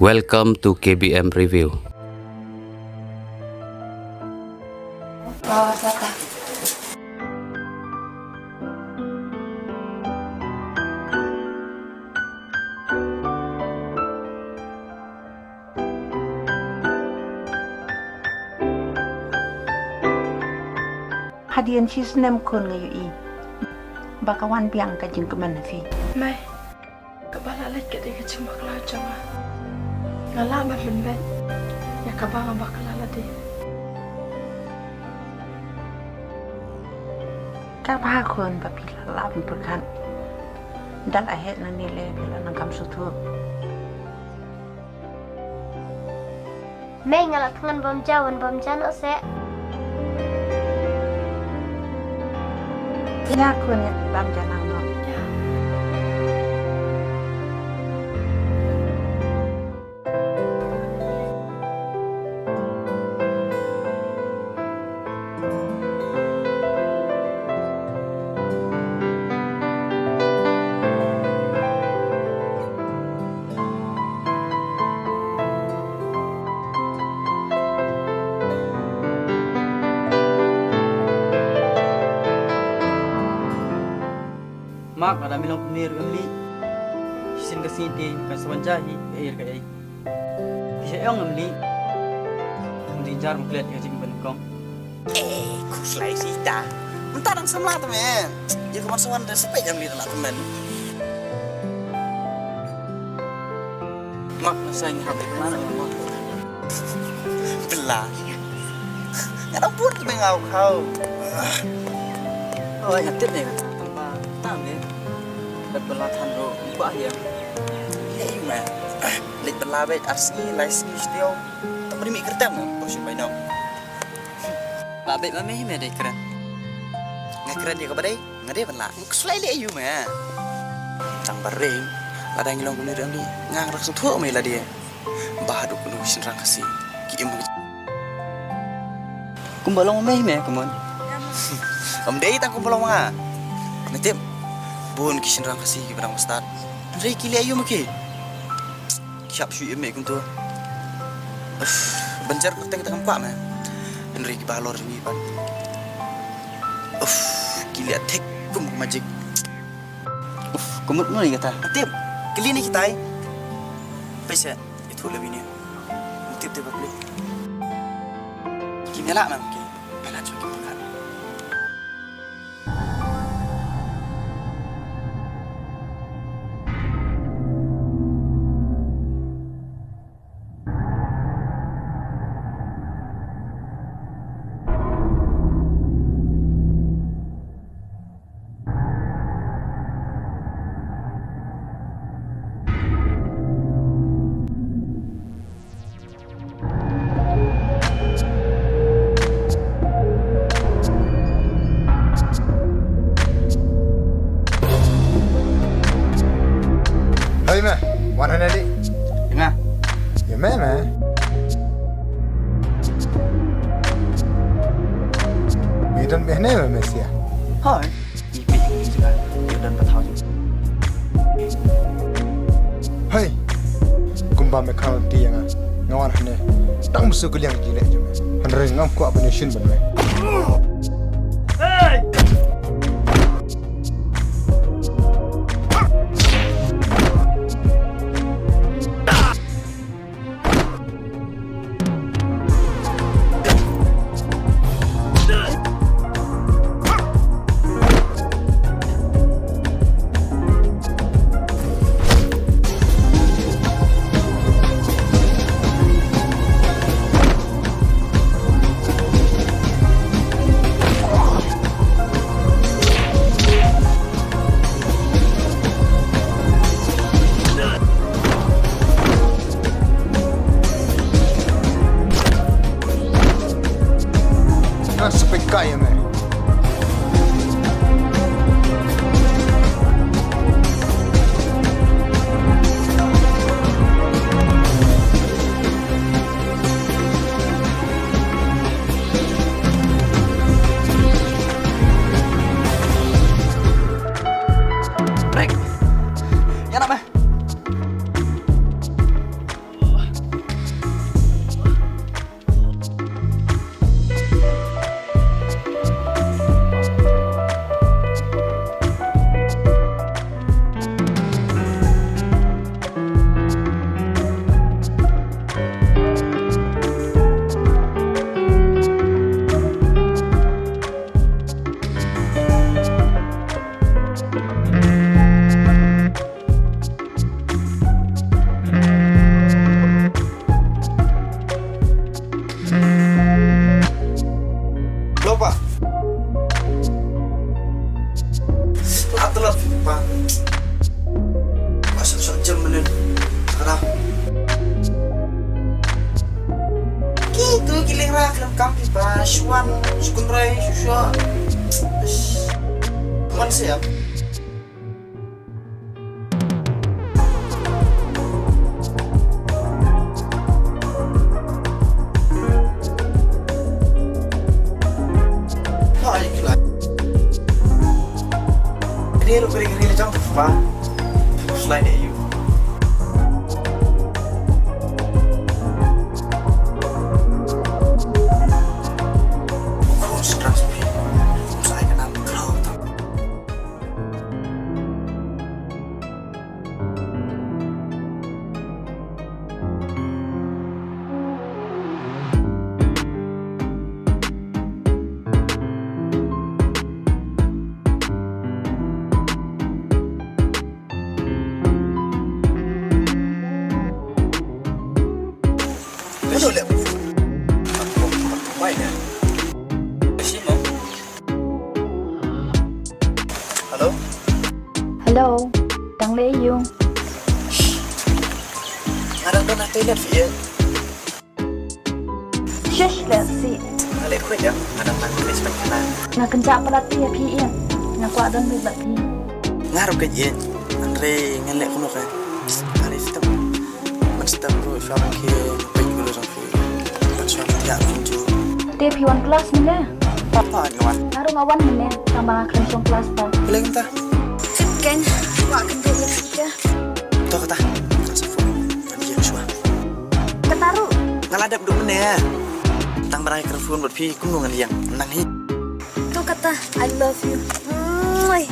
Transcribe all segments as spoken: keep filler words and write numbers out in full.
Welcome to K B M Review. Hadien shi snem khun nga ïohi ba ka wan biang ka jingkmen ha phi. Mei, kaba la leit ka dei ka jingbakla jong nga. Nga lah ban pynbeit ïa kaba nga bakla lade. Kaba khun ba phi la lah ban pyrkhat. Da la heh nangne lei phi la nang kam sngewthuh. Mei, nga la thngan bam ja, wan bam ja noh seh. Ïa khun, ïa bam ja nang noh. Ïa. Mark, lada me long pynïar ïa ka Emily, shisien ka sngi te kan sa wan ja hi, ka ei ka ei. Phi ïoh ong Emily, kum jingjar ba klet ïa ka jingpynïaid kong. Eh, khuslai shisha. Mynta dang samla te me. Ïa ka ban sa wan te sa peit Emily te la tymmen. Mak, nga sa ngi hap ïa ka man, mak. Bela. Nga dang bun te me nga u khau. Oh, nga tip ne ka tang ba tam ne. Leit bela than ro ba ïa. Ïa ïa me. Leit bela beit ar sngi, lai sngi sdeo. Tam ri mi kyrtem ne. Ko shu bai nong. Ba beit ma me hi me dei kren. Nga kren ïa ka ba dei. Nga dei ban lah. Nga khuslai leh aïu me. Tang ba ring. Lada ngi long kumne ring di. Nga ngan rak sngewthuh me lade. Ba haduh kano ki shynrang Khasi ki im. Kumba long me me kumon. Ym dei tang kumba long nga. Me tip. Bun ki shynrang Khasi kiba dang ba stad. Hynrei ki leh aïu ma ki. Ki hap shu im me kumto. Uff, ban jer kyrteng te kam kwah me. Hynrei kiba halor jong ngi pat. Uff, ki leh thik kum ka magic. Uff, ka mut mano ïa kata. Tip, kylli ne kitai. Peit seh, ïathuh lem ïa une. Tip tip ba kylli. Ki me lah me ki. Me lah jong ki pyrkhat. Hei me, wan hangne di. Ïa nga. Ïa me me. Me don beit hangne me, me sia. Hoi. Ngi peit ngi jngai, ïoh don pathaw jong. Hei! Kumba me khang lynti ïa nga, nga wan hangne tang mynsiem ka liang jingleh jong me. Hynrei ngam kwah ban ïashin bad me. Hei! Nga sa pyrkhat ïa me. Brek. Ïa na me. Shuan, sukun rai, shusha. Wan siap. Hai, gila. Ini lu kering-kering jang, Pak. Slide you. Hello? Hello, dang leh aïu? Nga dang don ha toilet phi ïa. Shush, leh sih. Nga leh khuid ïa, nga dang nang respect na. Nga kynjah palat phi ïa phi ïa. Nga kwah don bad phi. Nga ruh khuid ïa. Hynrei ngan leh kumno kan. Nga leh step. Man step ruh shuwa ban khie peit kumno jong phi. Ban shuwa ban thiah kumjuh. Te phi wan klas mynne? Papa nga wan. Nga ruh nga wan mynne. Tang ba nga khlem shong klas pat. Balei kumta? Tip kein. Kwah kynduh ïa phi te. To kata. Kan sa phone. Ban ïeng shuwa. Kata ruh. Nga la dep duh mynne. Tang ba nga kren phone bad phi kumno ngan ïeng. Nang hi. To kata, I love you. Mwah.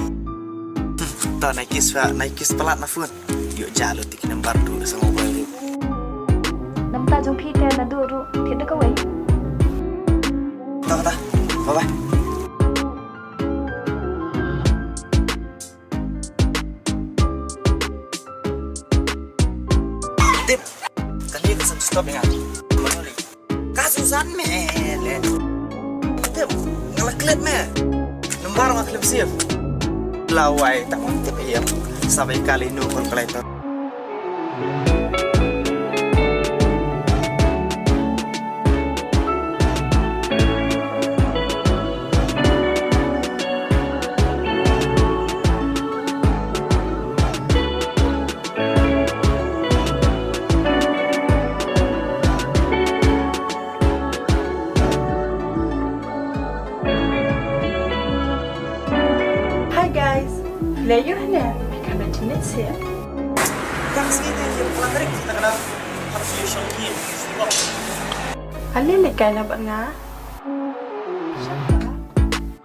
To nai kiss pha, nai kiss palat na phone. Ïoh ja lut ïa ki number duh sa mobile ruh. Namta jong phi te naduh ruh thied da kawei. To kata. Bye bye. Tip. Kane ka sa stop ïa nga. Ka Susan me le. Tip. Nga la klet me. Number nga klet save. Lawai ta mon tip ïa. Sabai kali nu kon kalai to. Hi guys, leh ïa hangne, phi kane jingit sih. Tang sih ni, ïa pula tarik kita kena harus ïa shong ni. Ale le kai na bad nga.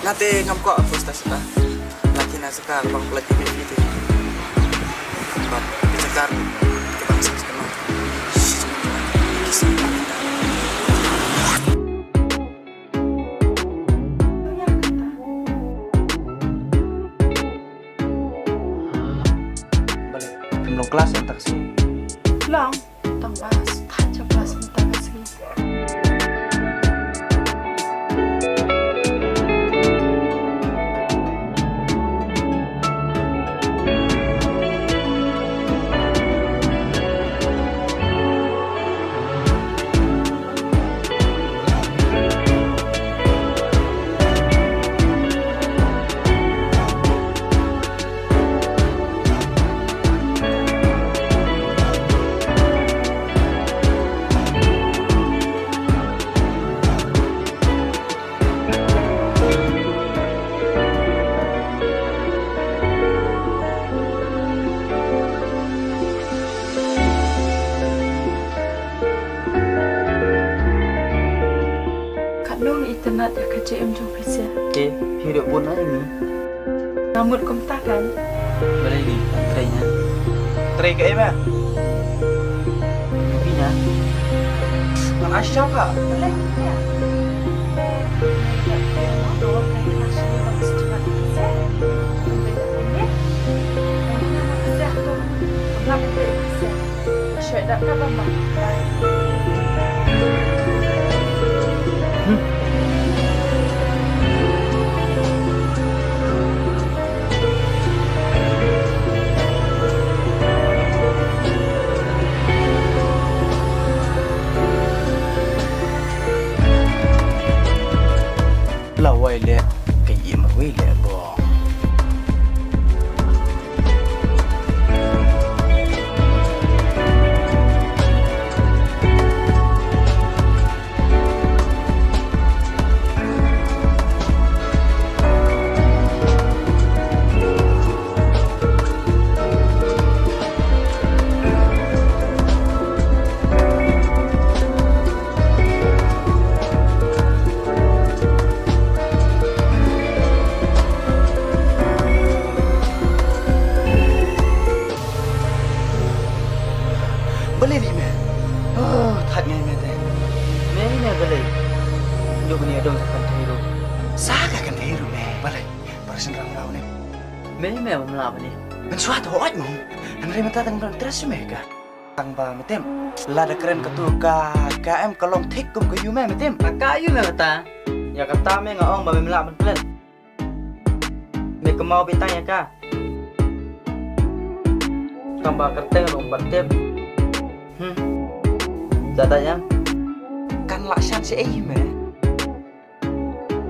Nga te ngam kwah post ta sita. Laki na saka bang pelat ini gitu. Bang pencakar ke bangsa sekolah. Balik. Belum kelas ya taksi. Long. Tang ba sngewthuh jong ba sngewthuh ka sngi. Katno ngi itynnad ïa ka jingim jong phi sha. Te phi dei bun ai mi. Nga mut kumta kan. Balei di trei nya? Trei kaei ma? Phi nya. Ngan ai sha pha. Balei nya? Leh ka ïing marwei leh bong. Balei lei me? Oh, thait ngai me te. Me me balei? Ndu bani adong sa kan thei ru. Sa ka kan thei ru me. Balei? Para shin rang rau ne. Me me bam la bani. Men swa to oj mo. Hynrei mynta tang ban tres me ka. Tang ba metem. Lada kren katu ka ka em ka long thik kum ka yu me metem. Ka ka yu me mynta. Ïa kata me nga ong ba me mlah ban klet. Me kynmaw beit tang ïa ka. Tang ba kyrteng ruh ym pat tip. Hmm. Da da ïa. Kan lah shan shi ei me.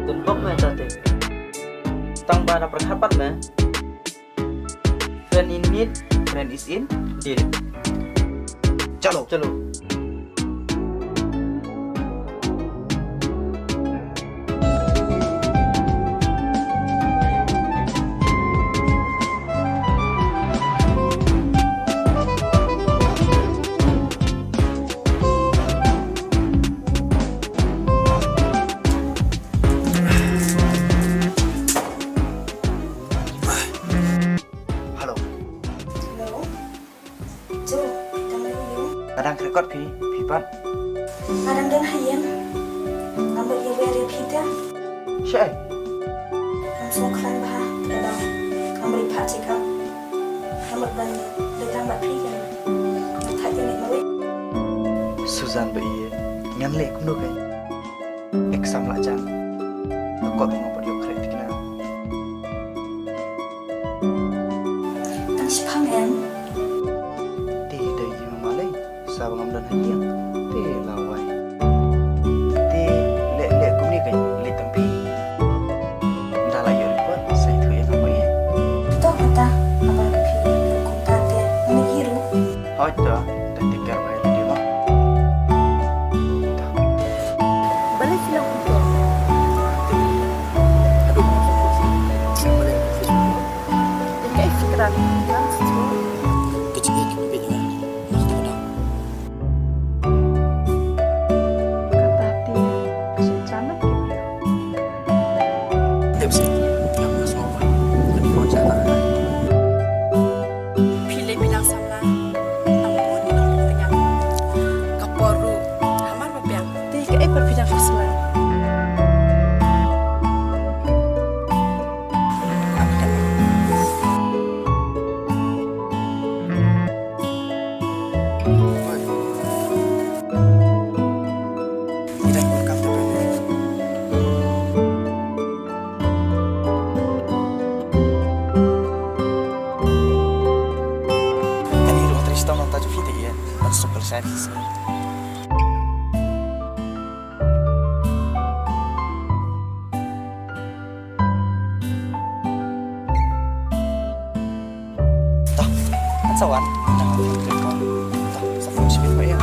Dun bok me ta te. Tang ba na pyrkhat pat me. Friend in need, friend is in deed. Chalo. Chalo. Hello. Hello. Jo, dang dang ïa. Nga dang kyrkot phi, phi pat. Nga dang don ha ïing. Nga mut ïa wer ïa phi te. Shaei? Ngam sngewkhlaiñ bha, ka dang. Nga mut ïa pha check up. Nga mut ban dei tang bad phi kan. Nga thait ïa ngi marwei. Susan ba ïa. Ngan leh kumno kein? Exam la jan. Ka kot nga pat ïoh khreh thikna. Tang shipang em. Te dei ïa ma lei sa ba ngam don ha ïing. Te lawai. Te leh leh kumne kein leh tang phi. Nda la ïoh report sa ïathuh ïa nga ma ïa. To kata haba phi rukom ta te ngam ïohi ruh. Hoi to. Tactic ka bai lagi ma. Balei sila uto? Aduh. Balei sila uto? Kaei phi kren? Kren shuh. Kecil kecil. Kata ti. Kecil jalan kecil. Pepsi, yang punya semua. Yang mau jalan. Phi leh phi nang samla. Nang bun nang tengah. Ka por ruh hamar ba biang. Te kaei por phi nang samla. Kane ruh ha Tristan nang ta ju phi te ïa ban suk lashai phi sngi. Tah, kan sa wan. Tah, sa wan sibit ba ïa.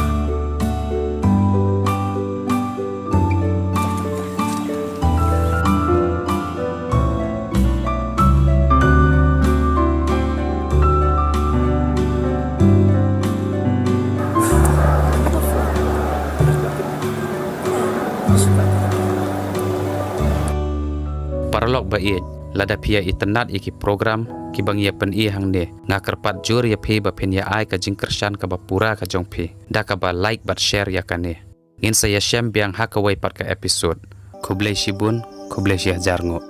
Paralok ba ïeit, lada phi ïa itynnad ïa ki program kiba ngi ïa pyni hangne, nga kyrpad jur ïa phi ba phin ïa ai ka jingkyrshan kaba pura ka jong phi da kaba like bad share ïa kane. Ngin sa ïashem biang ha kawei pat ka episode. Khublei shibun, khublei shihajar nguh.